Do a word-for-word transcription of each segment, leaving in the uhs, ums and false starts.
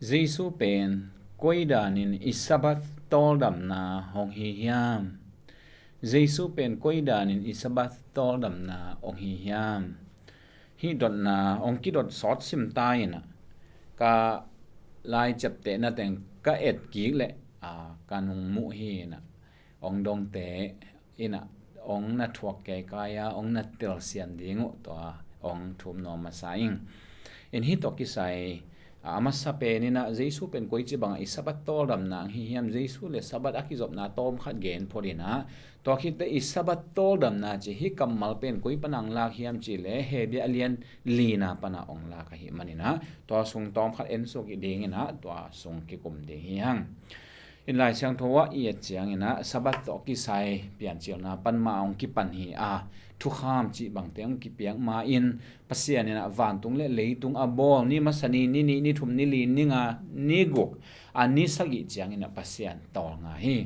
Jesu pen koi danin i Sabbath tawldamna hong hi hiam? Jesu pen koi danin i Sabbath tawldamna hong hi hiam? Hih dotna hong kidot sawt sim ta inah, ka lai ciaptehna teng ka et kik leh, aa, ka nung muh hi inah, hong dongte inah hong na thuak keikai a, hong na telsiam ding uh tua hong thum nuam masa ing. In hih tawh kisai, a, a masa pen inah Jesu pen koici bangah i Sabbath tawldamna hong hi hiam? Jesu le Sabbath a kizopna tawm khat gen phot inah, tua khitteh i Sabbath tawldamna ci hih kammal pen koi pana hong lak hiam cih leh Hebrew a lian lina pana hong lak ahih man inah, tua sung tawm khat en suk i ding inah, tua sung kikum ding hi hang. In Lai Siangtho ah i et ciang inah Sabbath tawh kisai piancilna pan mah hong kipan hi a, thukham cih bangte hong kipiak ma in, Pasian inah vantung le leitung a bawl, ni masa ni, ni nih, ni thum, ni li, ni nga, ni guk, a ni sagih ciang inah Pasian tawlnga hi.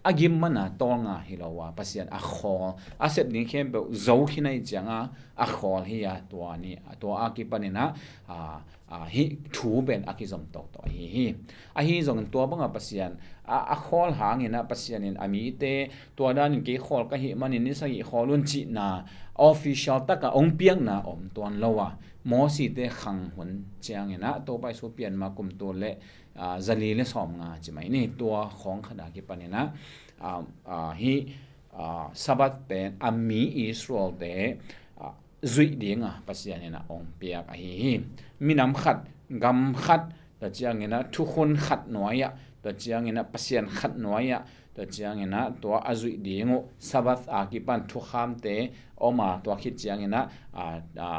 A gim mana tawlnga hi lo a, Pasian a khawl, a sep ding khempeuh zo khin ahih cianga a khawl hi a, tua ni, tua a kipan inah, a, a, hih thu pen a kizom toto ahi hi. Ahi zongin tua banga Pasian a, a khawl hang inah Pasian in a mite tua danin kei khawl ka hih manin ni sagih khawl un cihna official taka hong piakna om tuan lo a, Mosite khang hun ciang inah Topa Jesu pian ma kum tul le, a, zali le sawmnga ci mai ni, tua khawng khat a kipan inah, a, a, hih, a, Sabbath pen a mi Israelte, a, zuih dinga Pasian inah hong piak ahi hi. Minam khat, gam khat, tua ciang inah thukhun khat nuai ah, tua ciang inah Pasian khat nuai ah, tua ciang inah tua a zuih ding uh Sabbath a kipan thukhamte om a, tua khit ciang inah, a, a,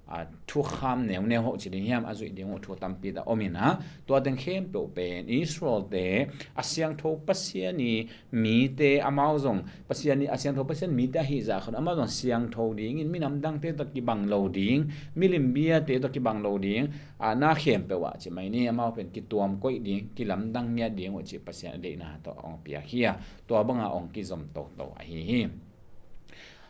a, thukham neuneu hoh ci ding hiam, a zuih ding uh thu tampi ta om inah, tua teng khempeuh pen Israelte a siangtho Pasian i mite, amau zong Pasian i a siangtho Pasian mite ahih zah khun amau zong siangtho dingin minam dangte tawh kibang lo ding, milim biate tawh kibang lo ding, a, na khempeuh ah ci mai ni, amau pen kituam koih ding, kilamdang ngiat ding uh cih Pasian a deihna tawh hong piak hi a, tua banga hong kizom toto ahi hi.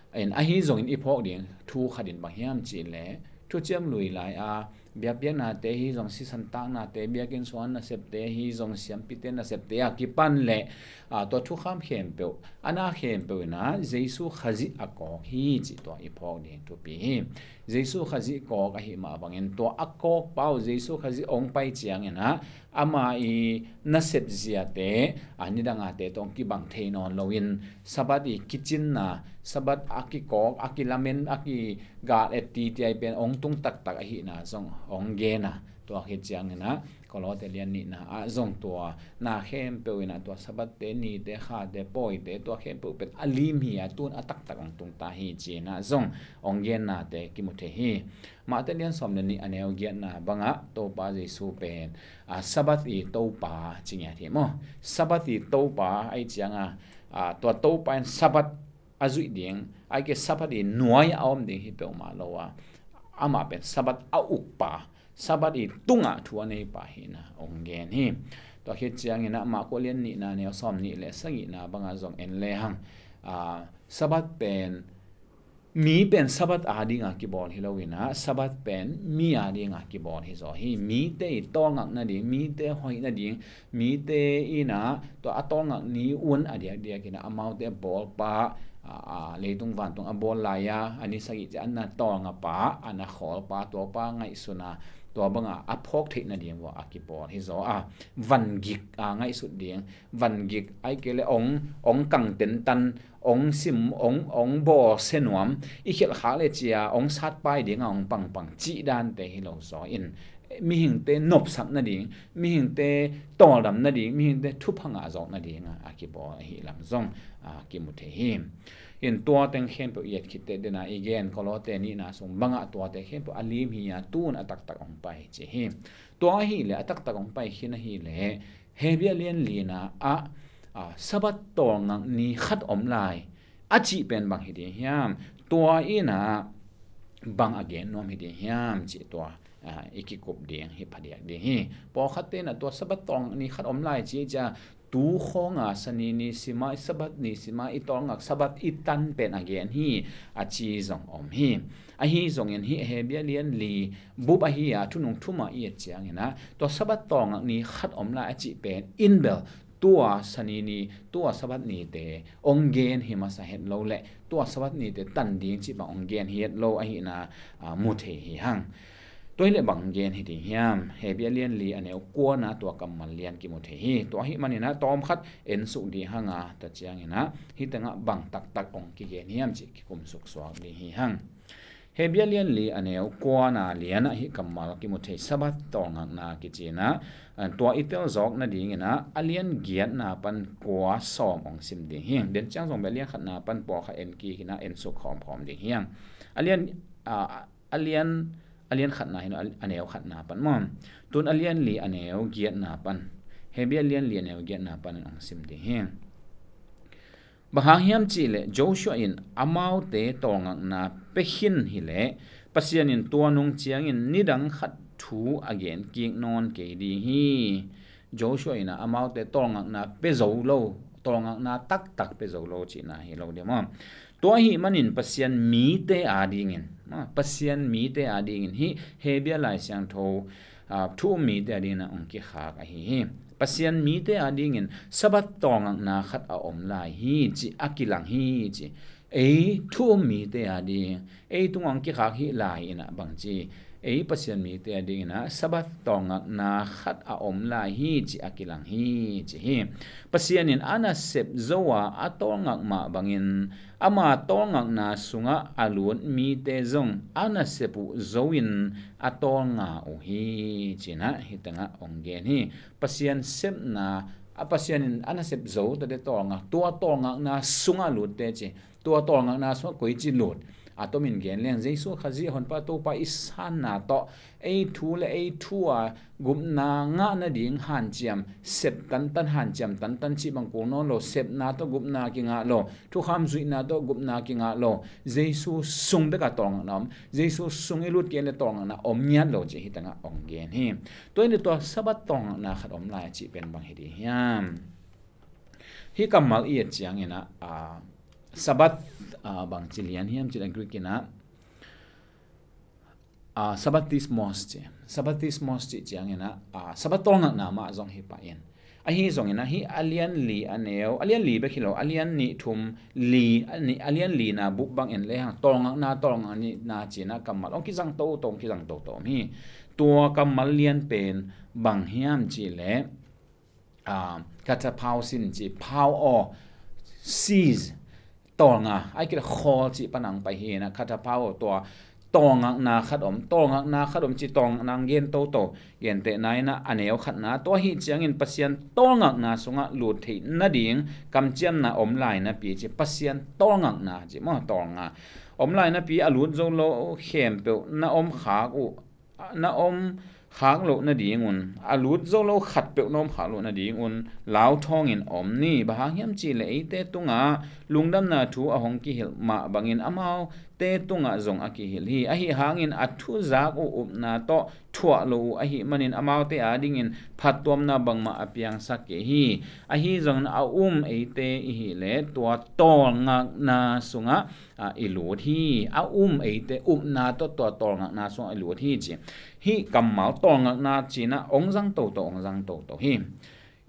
In ahi zongin i phawk ding thu khat in bang hiam cih leh, thuciam lui lai a biakpiaknate hi zong, sisan taknate, biakinn sung a nasepte hi zong, siampite nasepte a kipan leh, a, tua thukham khempeuh, a na khempeuh inah Jesu Khazih a kawk hi cih tua i phawk ding thupi hi. Jesu Khazih kawk ahih mah bangin tua a kawkpa uh Jesu Khazih hong pai ciang inah ama i nasep ziate, a, nidangate tawh hong kibang thei nawn loin, Sabbath i kicinna, Sabbath a kikawk, a kilamen, a kigal et titiai pen hong tung taktak ahihna zong hong gen a, tua khit ciang inah Kolose lian nihna ah zong tua na khempeuh inah tua Sabbathte, nite, khate, pawite, tua khempeuh pen a lim hi a, tun a taktak hong tung ta hi ci inah zong hong gennate kimu thei hi. Mate lian sawm le nih a neu giatna bangah Topa Jesu pen, a, Sabbath i Topa ci ngiat hi maw. Sabbath i Topa ahih cianga, a, tua Topa in Sabbath a zuih ding, ahih kei leh Sabbath i nuai a om ding hi peuhmah lo a, amah pen Sabbath a ukpa, Sabbath i tungah thu a neipa ahihna hong gen hi. Tua khit ciang inah Marka lian nihna neu sawm nih le sagihna bangah zong en lehang, a, Sabbath pen mi pen Sabbath adinga kibawl hi lo inah, Sabbath pen mi adinga kibawl hi zaw hi. Mite i tawlngak nading, mite hoih nading, mite inah tua a tawlngak ni un a diakdiak inah amaute bawlpa, a, a, leitung vantung a bawl lai a, a ni sagih ciang a na tawlngapa, a na khawlpa, tuapa ngaihsuna, tua banga a phawk theih nading uh a kibawl hi zaw a, van gik a ngaihsut ding, van gik ahih kei leh hong, hong kang tentan, hong sim, hong, hong bawlsia nuam, i khialh khak le cia hong satpai dinga hong pangpang cih dante hi lo zaw in, mihingte nopsak nading, mihingte tawldam nading, mihingte thupha ngah zawk nadinga a kibawl ahih lam zong, a, kimu thei hi. In tua teng khempeuh i et khitteh dena i gen Kolose nihna sung bangah tuate khempeuh a lim hi a, tun a taktak hong pai ci hi. Tua ahih leh a taktak hong pai khin ahih leh Hebrew lian lina ah, a, Sabbath tawlngak ni khat om lai a cih pen bang hi ding hiam? Tua inah bang a gen nuam hi ding hiam cih tua, a, i kikup ding hi phadiak ding hi. Pawlkhatte inah tua Sabbath tawlngak ni khat om lai cih cia tu khawnga Sani ni simah, Sabbath ni simah i tawlngak, Sabbath i tan pen a gen hi, a ci zong om hi. Ahi zongin hih Hebrew lian li bup ahi a, thunung thumah i et ciangin ah, tua Sabbath tawlngak ni khat om lai a cih pen in bel tua Sani ni, tua Sabbath nite ong gen hi masa het lo leh, tua Sabbath nite tan ding cih bang ong gen hi het lo ahihna, a, mu thei hi hang. Tua hi leh bang gen hi ding hiam? Hebrew lian li a neu kuana tua kammal lian kimu thei hi. Tua ahih manin ah tawm khat en suk ding hang a, ta ciangin ah hih tengah bang taktak ong kigen hiam cih kikum suksuak ding hi hang. Hebrew lian li a neu kuana lianah hih kammal kimu thei, Sabbath tawlngakna kici-in ah, tua i tel zawk nadingin ah a lian giatna pan kua sawm ong sim ding hi. Den ciang zong bel a lian khatna pan pawlkhat en kik in ah en suk khawmkhawm ding hi hang. A lian, a, a lian, a lian khatna hi lo, a neu khatna pan maw. Tun a lian li a neu giatna pan, Hebrew lian li a neu giatna pan in ong sim ding hi. Bang hang hiam cih leh Joshua in amaute tawlngakna pia khin hi leh Pasian in tua nung ciangin nidang khat thu a gen kik nawn kei ding hi. Joshua in ah amaute tawlngakna pia zo lo, tawlngakna taktak pia zo lo cihna hi lo ding maw. Tua ahih manin Pasian mite adingin, maw, Pasian mite adingin hih Hebrew Lai Siangtho, a, thu um mite adingin ah ong kikhak ahi hi. Pasian mite adingin Sabbath tawlngakna khat a om lai hi cih a kilang hi ci. Ei thu um mite ading, ei tungah ong kikhak hih lai in ah bang ci, ei Pasian mite adingin ah Sabbath tawlngakna khat a om lai hi cih a kilang hi ci hi. Pasian in a nasep zo a, a tawlngak mah bangin ama tawlngakna sungah a lut mite zong a nasep uh zo in a tawlnga uh hi, ci-in ah hih tengah ong gen hi. Pasian sepna, a Pasian in a nasep zo tate tawlnga, tua tawlngakna sungah lutte ci, tua tawlngakna sungah koici lut? A tomin gen leng Jesu Khazih Honpa Topa i sanna tawh ei thu le ei thu a gupna ngah nading hanciam, sep tantan, hanciam tantan cih bang kul nawn lo, sepna tawh gupna kingah lo, thukham zuihna tawh gupna kingah lo, Jesu sung bek a tawlngakna om, Jesu sung i lut kei le tawlngakna om ngiat lo cih hih tengah ong gen hi. Tua hi leh tua Sabbath tawlngakna khat om lai cih pen bang hi ding hiam? Hih kammal i et ciangin ah, a, Sabbath, a, bang ci lian hiam cih leh Greek in ah, a, Sabbatismos ci. Sabbatismos cih ciangin ah, a, Sabbath tawlngakna mah zong hi pah in. Ahi zongin ah hih a lian li a neu, a lian li bek hi lo, a lian nih thum li, a ni, a lian lina bup bang en lehang tawlngakna, tawlngakna ci-in ah kammal ong kizang toto, ong kizang toto om hi. Tua kammal lian pen bang hiam cih leh, a, katapausin ci, pau aw, seize, tawlnga, ahih kei leh khawl cih pan a ong pai hi in ah, katapau aw, tua tawlngakna khat om, tawlngakna khat om ci, tawlngakna ong gen toto, gentehna in ah a neu khatna, tua ahih ciangin Pasian tawlngakna sungah lut theih nading kamciamna om lai napi ci, Pasian tawlngakna ci maw, tawlnga om lai napi, a lut zo lo khempeuh na om khak uh, na om khak loh nadingun, a lut zo lo khatpeuh na om khak loh nadingun lauthawngin om ni. Bang hang hiam cih leh eite tungah lungdamna thu a hong kihilh mah bangin amaute tungah zong a kihilh hi. Ahi hangin a thu zak uh upna tawh thuah lo uh ahih manin amaute adingin phattuamna bangmah a piangsak kei hi. Ahi zongin a um eite i hih leh tua tawlngakna sungah a, i lut hi. A um eite upna tawh tua tawlngakna sungah i lut hi ci. Hih kammal tawlngakna ci-in ah ong zang toto, ong zang toto hi.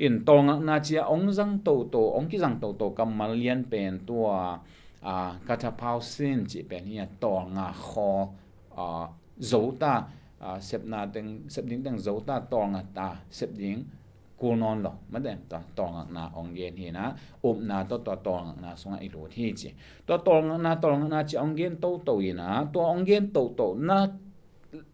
In tawlngakna ci-a ong zang toto, ong kizang toto kammal lian pen tua, a, katapausin cih pen hi a, tawlnga khawl, a, zo ta, a, sepna teng, sep ding teng zo ta, tawlnga ta, sep ding kul nawn lo, mate, tua tawlngakna ong gen hi in ah, upna tawh tua tawlngakna sungah i lut hi ci. Tua tawlngakna, tawlngakna ci ong gen toto in ah, tua ong gen toto na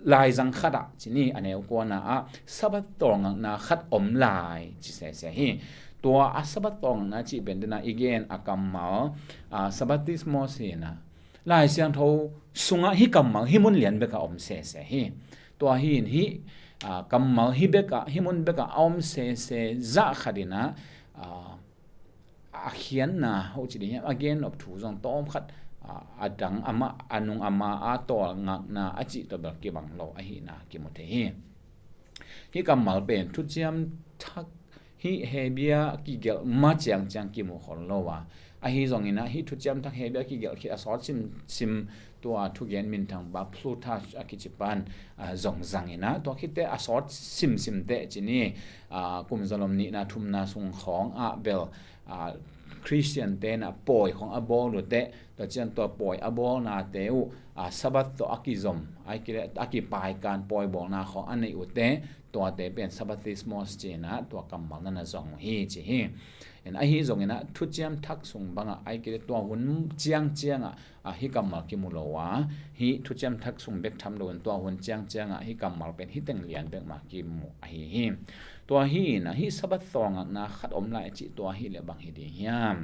laizang khat ah ci ni, a neu kuana ah Sabbath tawlngakna khat om lai ci sese hi. Tua a Sabbath tawlngakna cih pen den ah i gen a kammal, a, Sabbatismos hi in ah, Lai Siangtho sungah hih kammal hih mun lian bek ah om sese hi. Tua hi in hih, a, kammal hih bek ah, hih mun bek ah a om sese zah khat in ah, a, a khiatna, ho ci ding hiam, a gen nop thu zong tawm khat, a, a dang amah, a nung amah a tawlngakna a cih tawh bel kibang lo ahihna kimu thei hi. Hih kammal pen thuciam thak Hih Hebia kigelh ma ciangciang kimu khol lo a, ahi zongin ah hih Thuciam Thak Hebia kigelh khit a sawt simsim tua thugen minthang pa Plutarch a kici pan, ah, zong zangin ah, tua khitteh a sawt simsim teh ci ni, ah, kum zalom nihna thumna sung khawng ah bel, ah, Khristian te in ah pawi khawng a bawl uh teh, tua ciang tua pawi a bawlnate uh, ah, Sabbath tawh a kizom, a ki-, a kipaikan pawi bawlna khawng a neih uh teh, tuate pen Sabbatismos ci-in ah tua kammal na na zong uh hi ci hi. In ahi zongin ah Thuciam Thak sung bangah a ki-, tua hun ciangciang ah, ah, hih kammal kimu lo a, hih Thuciam Thak sung bek tham loin tua hun ciangciang ah hih kammal pen hih teng lian bek mah kimu ahi hi. Tua hi in ah hih Sabbath tawlngakna khat om lai cih tua hi leh bang hi ding hiam?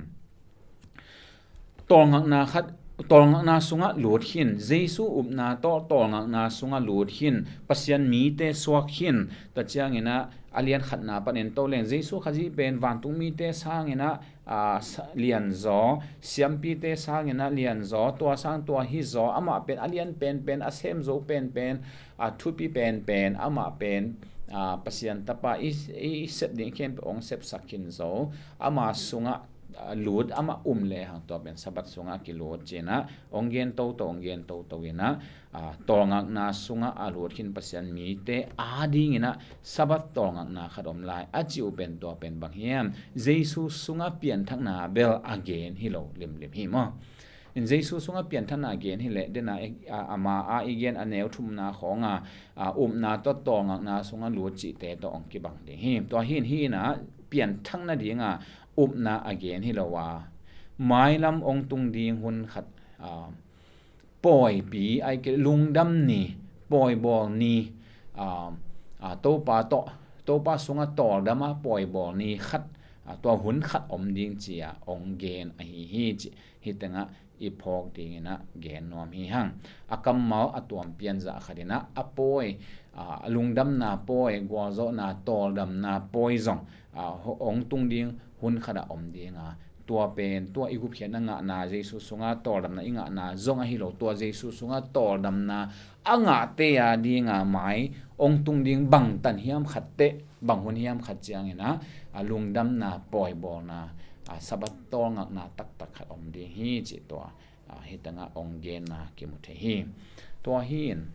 Tawlngakna khat, tawlngakna sungah lut khin, Jesu upna tawh tawlngakna sungah lut khin, Pasian mite suak khin, tua ciangin ah a lian khatna panin to leng Jesu Khazih pen vantung mite sangin ah, ah, sa-, lianzaw, siampite sangin ah lianzaw, tua sang tua hizaw, amah pen a lian penpen, a sem zo penpen, a thupi penpen, amah pen, ah, Pasian tapa i, i sep ding khempeuh hong sepsak khin zo, ama sungah, ah, lut, amah um lehang tua pen Sabbath sungah kilut ci-in ah hong gen toto, hong gen toto in ah, ah, tawlngakna sungah a lut khin Pasian mite adingin ah Sabbath tawlngakna khat om lai a cih uh pen tua pen bang hiam? Jesu sungah pianthakna bel a gen hi lo limlim hi maw? In Jesu sungah pianthakna a gen hi leh, den a, a, ama a i gen a neu thumna khawng a, a, upna tawh tawlngakna sungah lut cihte tawh hong kibang ding hi. Tua hi in, hi in ah pianthak nading a upna a gen hi lo a, mailam hong tung ding hun khat, a, pawipi, a ki-, lungdam ni, pawibawl ni, a, a, Topa tawh, Topa sungah tawldam a pawibawl ni khat, a, tua hun khat om ding ci-a hong gen ahi hi cih hih tengah i phawk dingin ah gen nuam hi hang. A kammal a tuam pianzah khat in ah a pawi, a, a lungdamna pawi, gualzawhna, tawldamna pawi zong, a, ho-, hong tung ding hun khat ah om ding a, tua pen, tua i gupkhiatna ngahna, Jesu sungah tawldamna i ngahna zong ahi lo, tua Jesu sungah tawldamna a ngahte a ding a mai hong tung ding bangtan hiam khat teh, bang hun hiam khat ciangin ah, a, lungdamna, pawibawlna, a, Sabbath tawlngakna taktak khat om ding hi cih tua, a, hih tengah hong genna kimu thei hi. Tua hi in,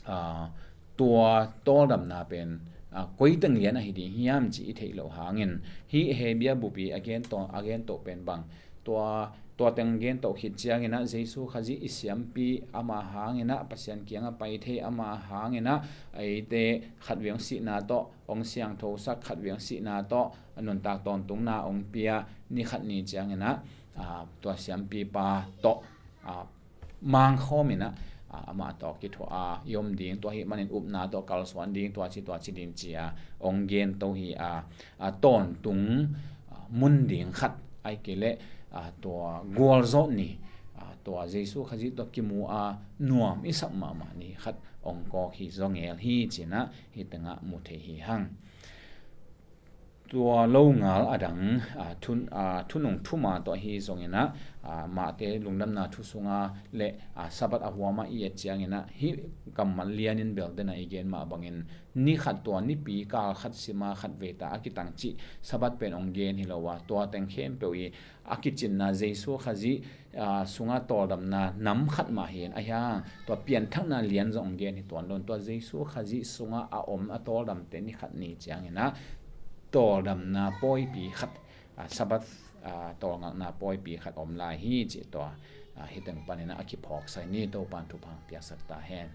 a, tua tawldamna pen, a, koi teng lian ahi ding hiam cih i theih loh hangin, hih Hebia bupi a gen to, a gen to pen bang, tua, tua teng gen to khit ciangin ah Jesu Khazih i siampi, ama hangin ah Pasian kiangah pai thei, ama hangin ah eite khatvei hong sihna tawh hong siangthosak, khatvei hong sihna tawh a nuntak tawntungna hong pia, ni khat ni ciangin ah, a, tua siampipa tawh, a, mangkhawm in ah, a, amah tawh kithuah a i om ding, tua hih manin upna tawh kalsuan ding, tua ci, tua ci ding ci-a hong gen to hi a, a, tawntung, a, mun ding khat, ahih kei leh, a, tua gualzawh ni, a, tua Jesu Khazih tawh kimu a nuam i sak mahmah ni khat hong kawk hi zaw ngel hi ci-in ah hih tengah mu thei hi hang. Tua longal a dang, a, thun-, a, thunung thuma tawh ahi zongin ah, a, Mate lungdamna thu sunga le, a, Sabbath a huama i et ciangin ah hih kammal lianin bel den a i gen mah bangin, ni khat tua nipi kal khat sima khat veita a kitang cih Sabbath pen hong gen hi lo a, tua teng khempeuh i a kicinna Jesu Khazih, a, sunga tawldamna nam khat mah hi in, ahi hang tua pianthakna lian zong hong gen hi tuan lo in, tua Jesu Khazih sunga a om a tawldamte ni khat ni ciangin ah tawldamna pawipi khat, a, Sabbath, a, tawlngakna pawipi khat om lai hi cih tua, a, hih teng panin ah a kiphawksak ni. Topa'n thupha hong piaksak ta hen.